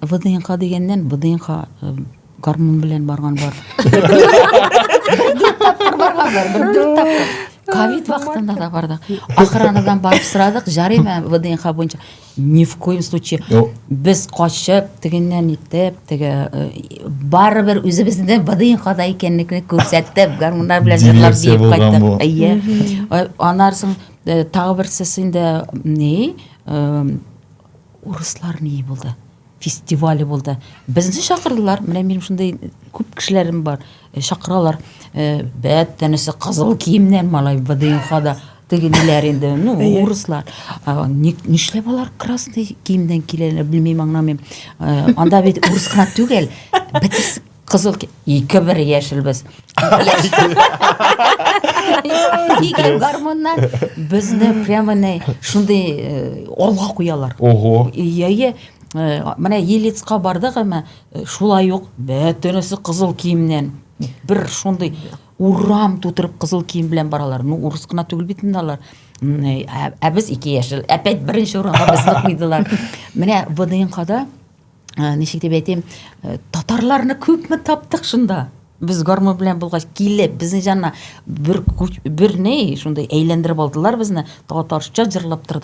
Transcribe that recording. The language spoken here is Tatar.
ВДНХ дигәннән, ВДНХ гармун белән барган бар. Бер дүрт тапкыр барган бар, бер дүрт тапкыр. Ковид вакытында да бардык. Охранадан барып сорадык, жарыймы ВДНХ буенча? Ни в коем случае. Без качып, тегеннән итеп, теге барыбер үзебезне ВДНХда икәнлекне күрсәтеп, гармуннар белән җырлап биеп кайттык. Әйе. Аннан соң тагы берсе инде ни, урыслар ни булды? Фестивале булды. Безне чакырдылар. Менә минем шундый күп кешеләрем бар. Чакыралар. Бәттәнесе кызыл киемнән малай ВДНХда. Теге ниләр инде, ну, урыслар. Нишләп алар красный киемнән киләләр, белмим, аңламыйм. Анда бит урыс кына түгел, бөтенесе кызыл ике бер яшел без. Ике гармоннан безне прямо не шундый алга куялар. Ого. Иә, менә Елецка бардык, әмма шулай ук бөтенесе кызыл киемнән. Бер шундый урам тутырып кызыл кием белән баралар. Ну, урыс кына түгел бит инде алар. Ә без ике яшел. Опять беренче урынга безне куйдылар. Менә ВДНХда ничек дип әйтим, татарларны күпме таптык шунда. Без гармун белән булгач, килеп, безнең җанна бер бер ни, шундый әйләндереп алдылар безне, татарча җырлап тордык.